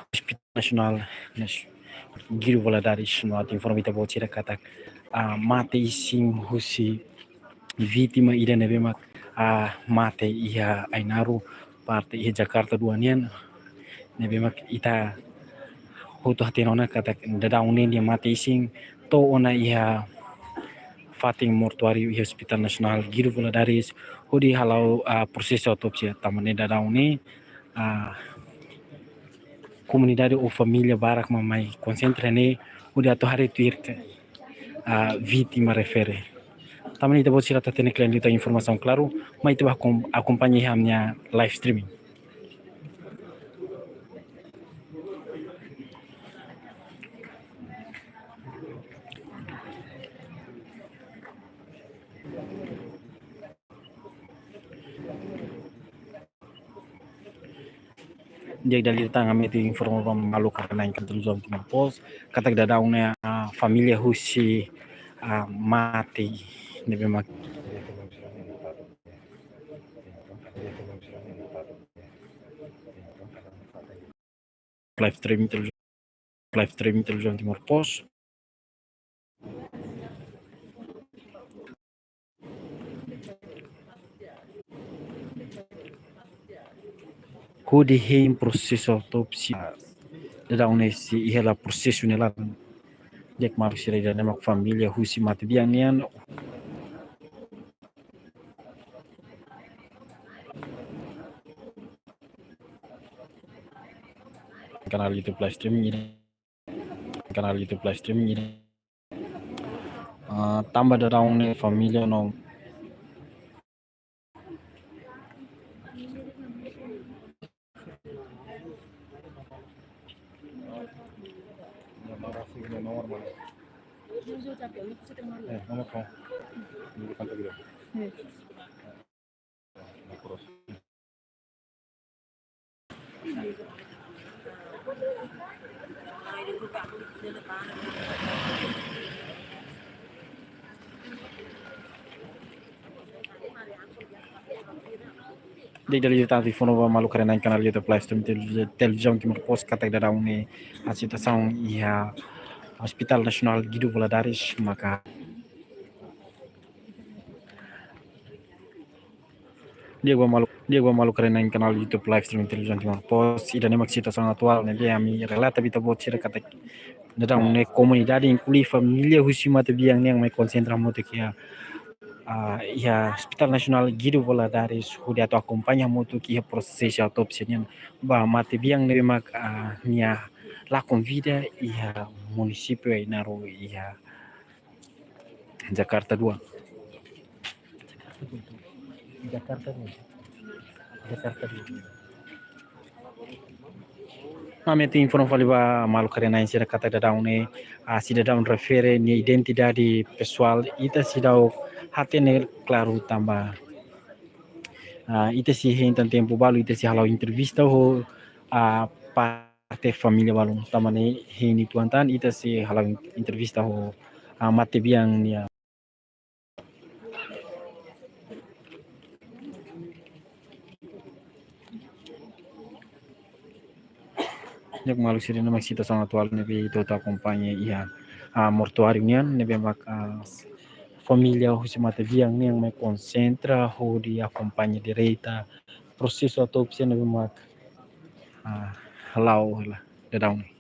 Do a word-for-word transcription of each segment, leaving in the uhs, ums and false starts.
Hospital Nasionál Nas-, Guido Valadares no atu informa ita-boot sira katak, ah, mate isin husi vítima ida ne'ebé mak, ah, mate iha Ainaro parte iha Jakarta dua nian, ne'ebé mak ita hotu hatene ona katak daudaun ne'e nia mate isin to'o ona iha fatin mortuáriu iha Hospital Nasionál Guido Valadares hodi hala'o, ah, prosesu autópsia. Tanba ne'e daudaun ne'e, ah, komunidade ou família barak mak mai konsentra ne'e hodi atu haree tuir, ah, vítima refere. Tanba ne'e ita-boot sira atu hatene kle'an liután informasaun klaru, mai ita bá akom-, akompaña iha ami-nia live streaming. Di'ak, dala ida tan ami atu informa ba maluk karena iha televizaun Timor Post katak daudaun ne'e, ah, família husi, ah, mate ne'ebé mak live streaming televizaun, live streaming televizaun Timor Post. Hodi hein prosesu autópsia. Daudaun ne'e sei iha hela prosesu ne'e laran. Di'ak, maluk sira, ida-ne'e mak família husi matebian nian. Kanál YouTube live streaming ida. Kanál YouTube live streaming ida. Ah, tanba daudaun ne'e família no Di'ak, dala ida tan atu informa ba maluk karena kanál YouTube live stream televiza-, televizaun Timor Post katak daudaun ne'e, ah, situasaun iha Hospital Nasionál Guido Valadares maka Di'ak, ba maluk, di'ak, ba maluk karena kanál YouTube live streaming televizaun Timor Post, ida-ne'e mak situasaun atuál ne'ebé ami relata ba ita-boot sira katak daudaun ne'e komunidade inklui família husi matebian nian mai konsentra hamutuk iha, ah, iha Hospital Nasionál Guido Valadares hodi atu akompaña hamutuk iha prosesu autópsia nian ba matebian ne'ebé mak, ah, nia lakon vida iha munisípiu Ainaro iha Jakarta dua. Jakarta dua. Jakarta dua. Ami atu informa fali ba maluk karena sira katak daudaun ne'e, ah, sidadaun refere nia identidade pesoál ita seidauk hatene klaru tanba, ah, ita sei hein tan tempu balu, ita sei hala'o entrevista ho, ah, pa parte família balun. Tanba ne'e hein uitoan tan ita sei hala'o entrevista ho, ah, matebian nian. Di'ak, maluk sira, ida-ne'e mak situasaun atuál ne'ebé ita akompaña iha, ah, mortuáriu nian ne'ebé mak, ah, família husi matebian nian mai konsentra hodi akompaña direta prosesu autópsia ne'ebé mak, ah, hala'o hela daudaun ne'e.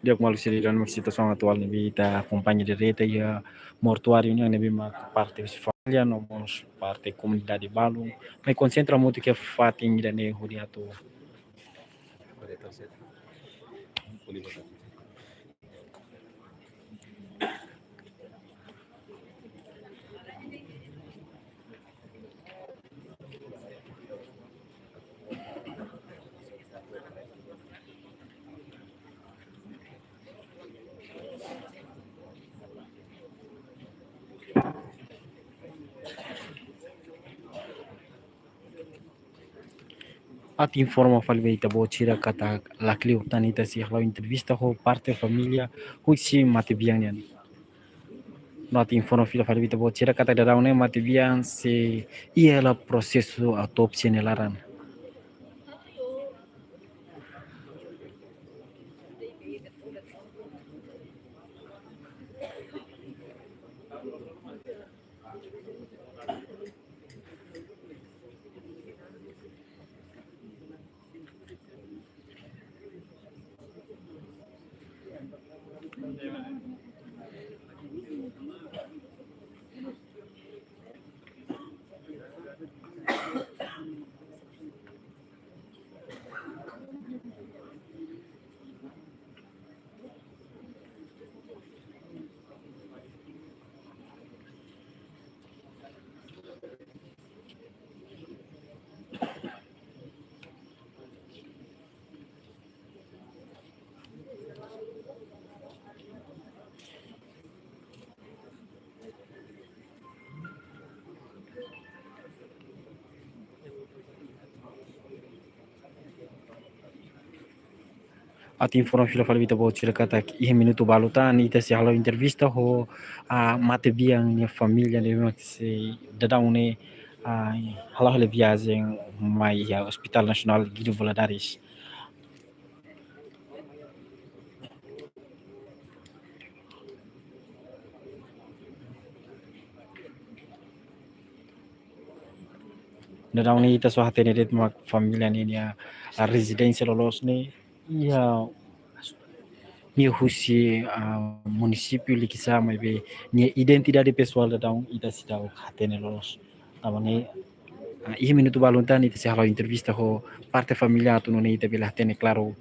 Di'ak, maluk sira, ida-ne'e mak situasaun atuál ne'ebé ita akompaña direta iha mortuáriu nian ne'ebé mak parte husi família no mós parte komunidade balun mai konsentra hamutuk iha fatin ida-ne'e hodi atu. Di'ak, maluk sira, ida-ne'e mak situasaun atuál ne'ebé ita akompaña direta iha mortuáriu nian ne'ebé mak parte husi família no mós parte komunidade balun mai konsentra hamutuk iha fatin ida-ne'e hodi atu Atu informa fali ba ita-boot sira katak lakleur tan ita sei halo entrevista ho parte família husi matebian nian. No atu informa fila fali ba ita-boot sira katak daudaun ne'e matebian sei iha hela prosesu autópsia nia laran. Atu informa fila fali ba ita-boot sira katak iha minutu balu tan ita sei halo entrevista ho, ah, matebian nia família ne'ebé mak sei daudaun ne'e, ah, hala'o hela viajen mai iha Hospital Nasionál Guido Valadares. Daudaun ne'e ita sei hatene de'it mak família ne'e nia, ah, rezidénsia loloos ne'e iha, nia husi, ah, munisípiu Likisá, maibé nia identidade pesoál daudaun ita seidauk hatene loloos. Tanba ne'e, ah, iha minutu balun tan ita sei halo entrevista ho parte família atu nune'e ita bele hatene klaru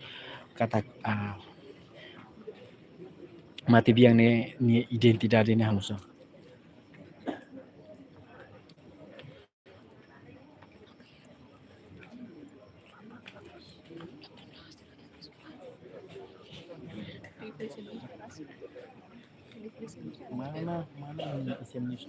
katak, ah, matebian ne'e nia identidade ne'e hanusá. Mana, mana yang S M S?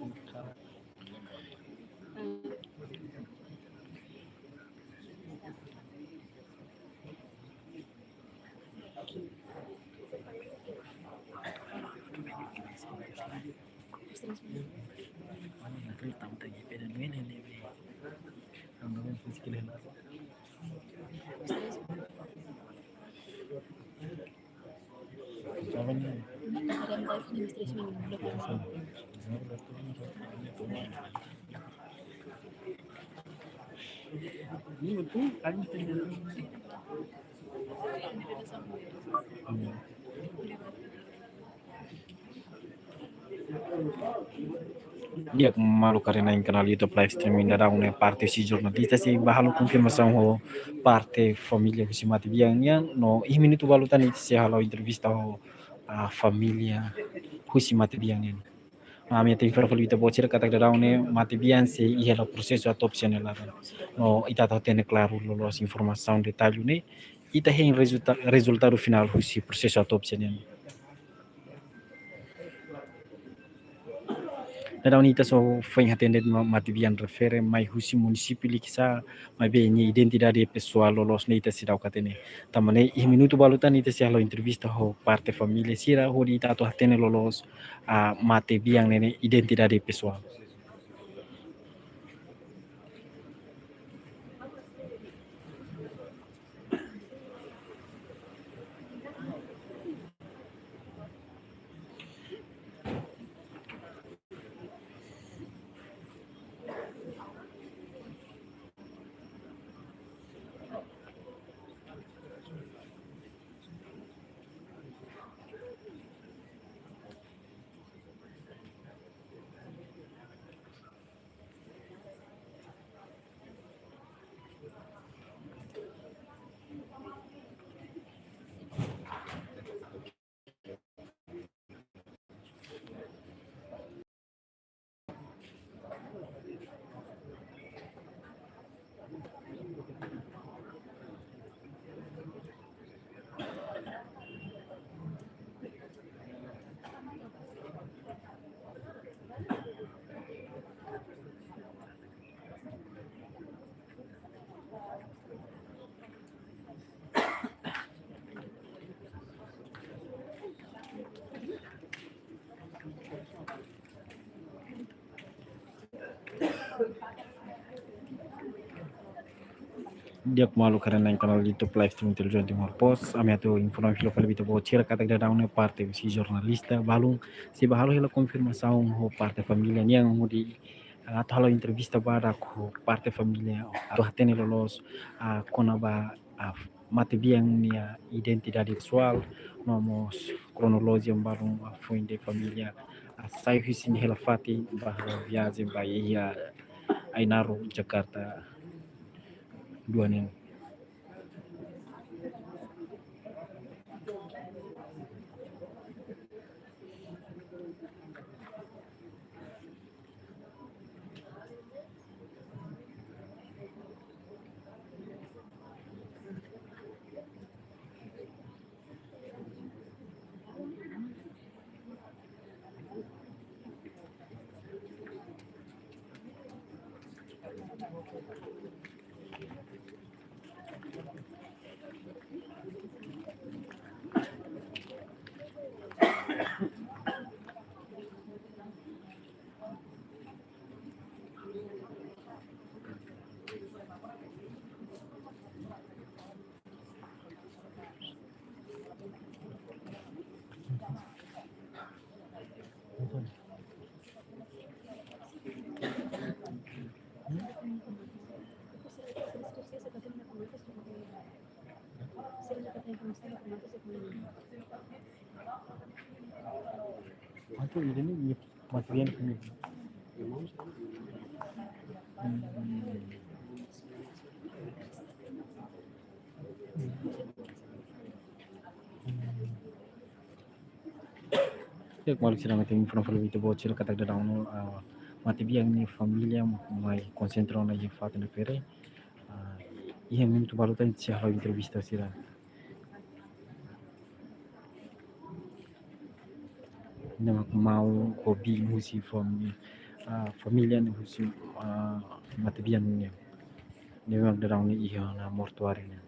Di'ak, maluk haree-na'in kanál YouTube live streaming daudaun ne'e parte husi jornalista sei bá halo konfirmasaun ho parte família husi matebian nian, no iha minutu balu tan ita sei halo entrevista ho, ah, família husi matebian nian. Ami atu informa fali ba ita-boot sira katak daudaun ne'e matebian sei iha hela prosesu autópsia nia laran. No ita atu hatene klaru loloos informasaun detallu ne'e ita hein rezulta-, rezultadu finál husi prosesu autópsia nian. Daudaun ne'e ita só foin hatene de'it ma-, matebian refere mai husi munisípiu Likisá, maibé nia identidade pesoál loloos ne'e ita seidauk hatene. Tanba ne'e iha minutu balu tan ita sei halo entrevista ho parte família sira hodi ita atu hatene loloos, ah, matebian ne'e nia identidade pesoál. Di'ak maluk sira iha kanál YouTube live stream Televizaun Timor Post. Ami atu informa fila fali ba ita-boot sira katak daudaun ne'e parte husi jornalista balun sei bá halo hela konfirmasaun ho parte família nian hodi, ah, atu halo entrevista badak ho parte família atu hatene loloos, ah, kona-ba, ah, matebian nia identidade pesoál, no mós kronolojia balun, ah, foin de família, ah, sai husi nia hela fatin bá halo viajen ba iha Ainaro, Jakarta dua nian. Atu ida-ne'e, nia matebian komigo. Hmm. Di'ak maluk sira, ami atu informa fali ba ita-boot sira katak daudaun ne'e, ah, matebian nia família mai konsentra ona iha fatin refere. Ah, iha minutu balu tan sei halo entrevista sira. Ne'e mak maun ho biin husi fami-, ah, família ne'e husi, ah, matebian nian. Ne'e mak daudaun ne'e iha ona mortuáriu nian.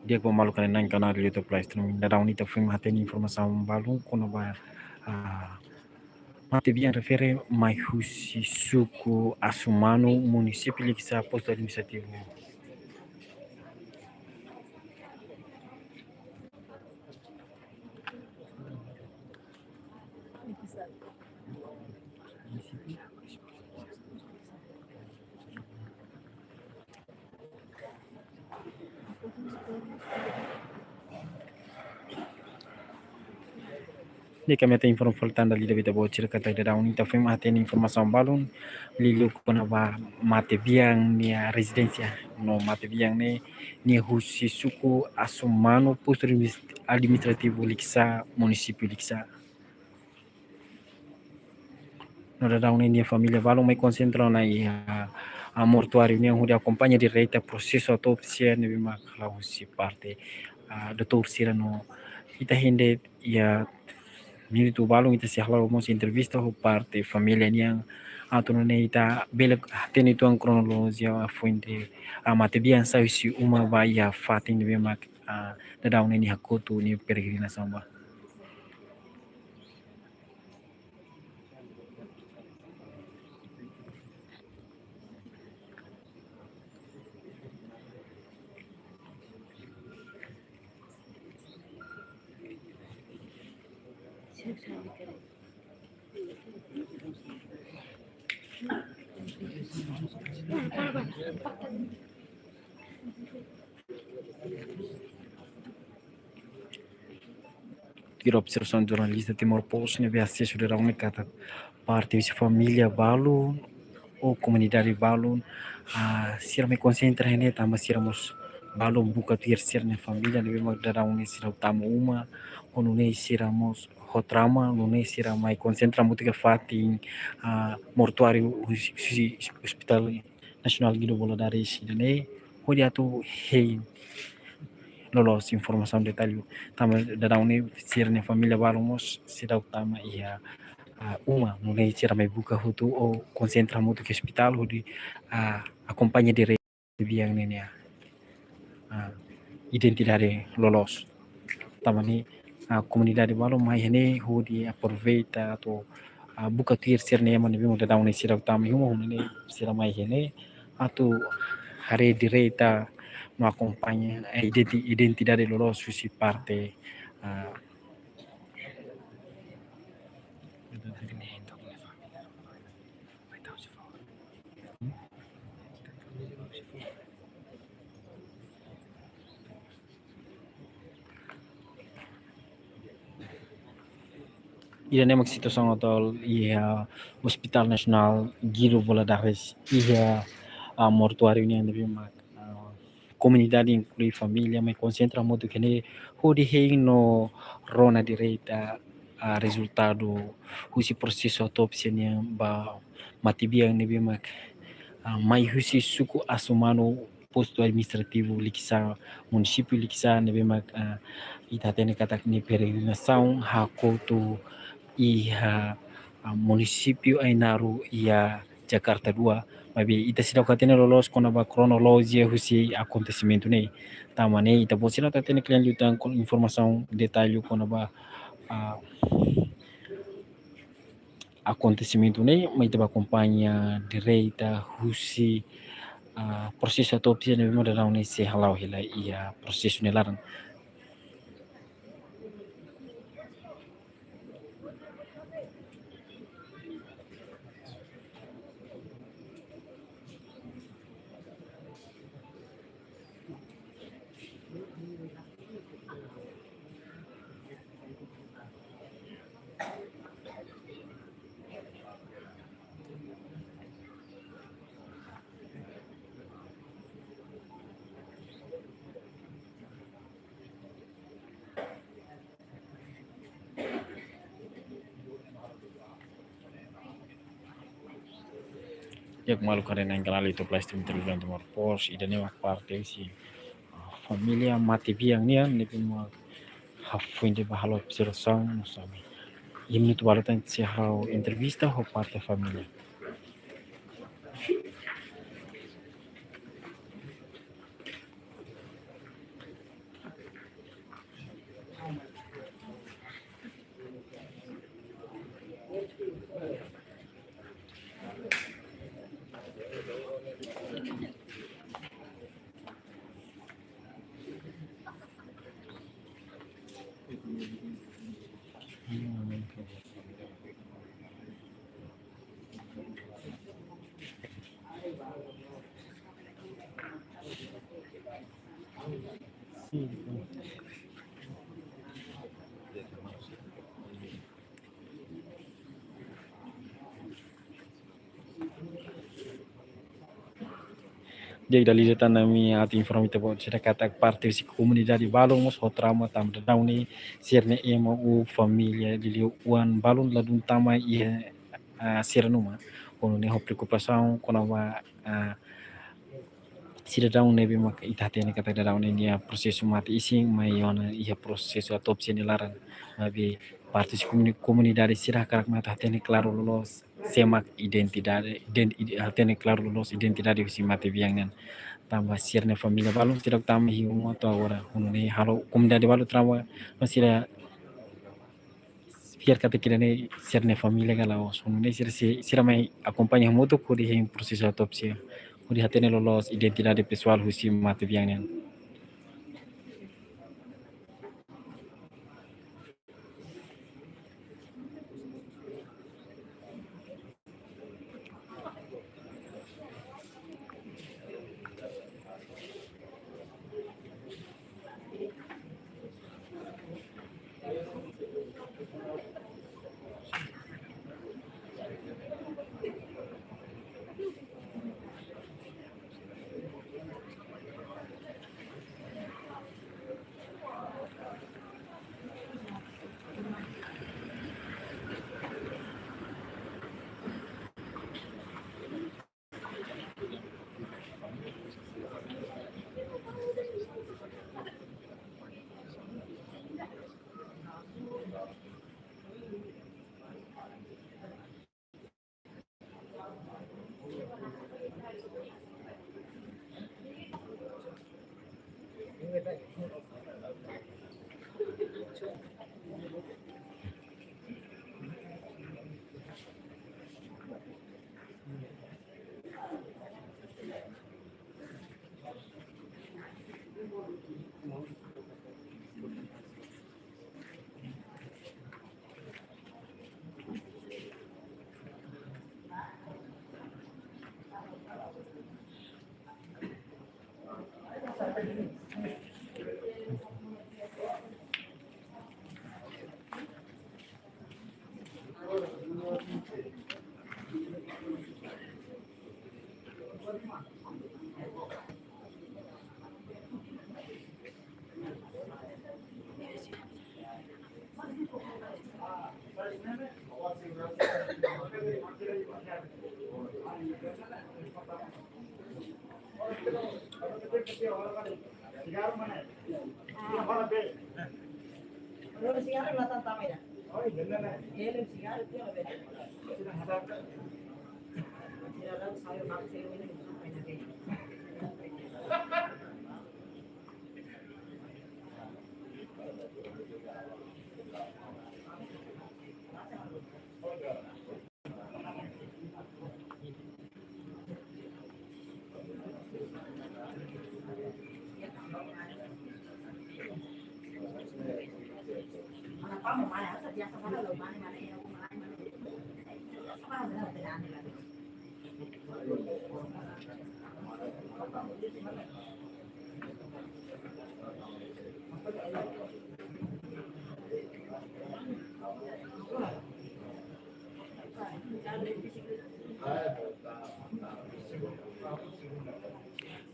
Di'ak ba maluk sira iha kanál YouTube live stream. Daudaun ne'e ita foin hatene informasaun balun kona-ba, ah, matebian refere mai husi suku Asumanu, munisípiu Likisá, postu administrativu. Di'ak, ami atu informa fali tan dala ida ba ita-boot sira katak daudaun ne'e ita foin hatene informasaun balun liuliu kona-ba matebian nia rezidénsia, no matebian ne'e nia husi suku Asumanu, postu admis-, administrativu Likisá, munisípiu Likisá. No daudaun ne'e nia família balun mai konsentra ona iha, ah, mortuáriu nian hodi akompaña direta prosesu autópsia ne'ebé mak hala'o husi parte, ah, doutór sira no ita hein de'it iha minutu balun ita sei hala'o mós entrevista ho parte família nian atu nune'e ita bele hatene uitoan kronolojia foin de, ah, matebian sai husi uma ba iha fatin ne'ebé mak, ah, daudaun ne'e nia hakotu nia peregrinasaun ba. Tuir observasaun jornalista Timor Post ne'ebé asesu daudaun ne'e katak parte husi família balun ou komunidade balun, ah, sira mai konsentra iha ne'e tanba sira mós balun buka tuir sira-nia família ne'ebé mak daudaun ne'e seidauk tama uma, ho nune'e sira mós ho trauma, nune'e sira mai konsentra hamutuk iha fatin, ah, mortuáriu husi, husi Hospital Nasionál Guido Valadares ida-ne'e, hodi atu hein loloos informasaun detallu. Tanba daudaun ne'e sira-nia família balun mós seidauk tama iha, ah, uma, nune'e sira mai buka hotu ou konsentra hamutuk iha ospitál hodi, ah, akompaña direitu biang ne'e nia, ah, identidade loloos. Tanba ne'e, ah, komunidade balun mai iha ne'e hodi aproveita atu, ah, buka tuir sira-nia ema ne'ebé mak daudaun ne'e seidauk tama iha uma, nune'e sira mai iha ne'e atu haree direta no akompaña, eh, identi-, identidade loloos husi parte, ah, ida-ne'e mak situasaun atuál iha Hospital Nasionál Guido Valadares iha, ah, mortuáriu nian ne'ebé mak, ah, komunidade inklui família mai konsentra hamutuk iha ne'e hodi hein no rona direta, ah, rezultadu husi prosesu autópsia nian ba matebian ne'ebé mak, ah, mai husi suku Asumanu, postu administrativu Likisá, munisípiu Likisá ne'ebé mak, ah, ita hatene katak nia peregrinasaun hakotu iha, ah, munisípiu Ainaro iha Jakarta dua, maibé ita seidauk hatene loloos kona-ba kronolojia husi akontesimentu ne'e. Tanba ne'e ita-boot sira atu hatene kle'an liután informasaun detallu kona-ba, ah, akontesimentu ne'e, mai ita bá akompaña direta husi, ah, prosesu autópsia ne'ebé mak daudaun ne'e sei hala'o hela iha prosesu nia laran. Di'ak, maluk haree-na'in kanál YouTube live stream Televizaun Timor Post, ida-ne'e mak parte husi, ah, família matebian nian, ne'ebé mak hafoin ne'ebá halo observasaun no sami. Iha minutu balu tan sei halo entrevista ho parte família. Di'ak, dala ida tan ami atu informa ita-boot sira katak parte husi komunidade balun mós ho trauma tanba daudaun ne'e sira-nia ema ou família liuliu oan balun ladún tama iha, ah, sira-nia uma. Ho nune'e ho preokupasaun kona-ba, ah, sidadaun ne'ebé mak ita hatene katak daudaun ne'e nia prosesu mate isin mai ona iha prosesu autópsia nia laran. Maibé parte husi komuni-, komunidade sira hakarak mai atu hatene klaru loloos sé mak identidade, ident-, ide-, hatene klaru loloos identidade husi matebian nian. Tanba sira-nia família balun seidauk tama iha uma to'o agora. Ho nune'e halo komunidade balun trauma, no sira fiar katak ida-ne'e sira-nia família ka la'ós. Ho nune'e sira sei, sira mai akompaña hamutuk hodi hein prosesu autópsia, hodi hatene loloos identidade pesoál husi matebian nian.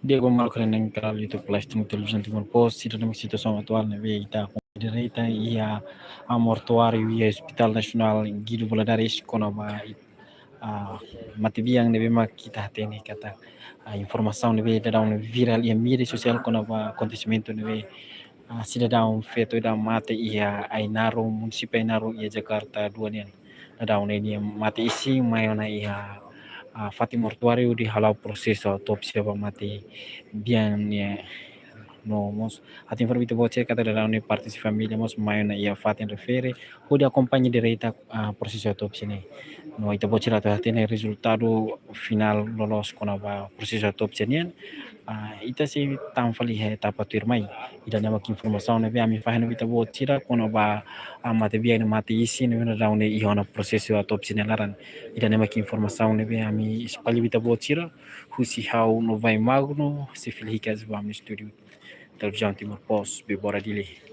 Di'ak, maluk sira ne'ebé iha YouTube live stream Televizaun Timor Post, sira-nia situasaun atuál ne'ebé ita akompaña direta iha, ah, mortuáriu iha Hospital Nasionál Guido Valadares, kona-ba, ah, matebian ne'ebé mak ita hatene katak, ah, informasaun ne'ebé daudaun virál iha média sosiál kona-ba akontesimentu ne'ebé, ah, sidadaun feto ida mate iha Ainaro, munisípiu Ainaro iha Jakarta dua nian. Daudaun ne'e nia mate-isin mai ona iha, ah, fatin mortuáriu hodi hala'o prosesu autópsia ba matebian ne'e. No mós atu informa ita-boot sira katak daudaun ne'e parte husi família mós mai ona iha fatin refere hodi akompaña direta, ah, prosesu autópsia ne'e. No ita-boot sira atu hatene rezultadu finál loloos kona-ba prosesu autópsia nian. Ah, ita sei tama fali iha etapa tuirmai. Ida-ne'e mak informasaun ne'ebé ami fahe ba ita-boot sira kona-ba, ah, matebian ne'e mate-isin ne'ebé daudaun ne'e iha ona prosesu autópsia nia laran. Ida-ne'e mak informasaun ne'ebé ami espalla ba ita-boot sira, husi ha'u Novai Magno, sei fila hikas ba ami estúdiu Televizaun Timor Post, Bebora Dili.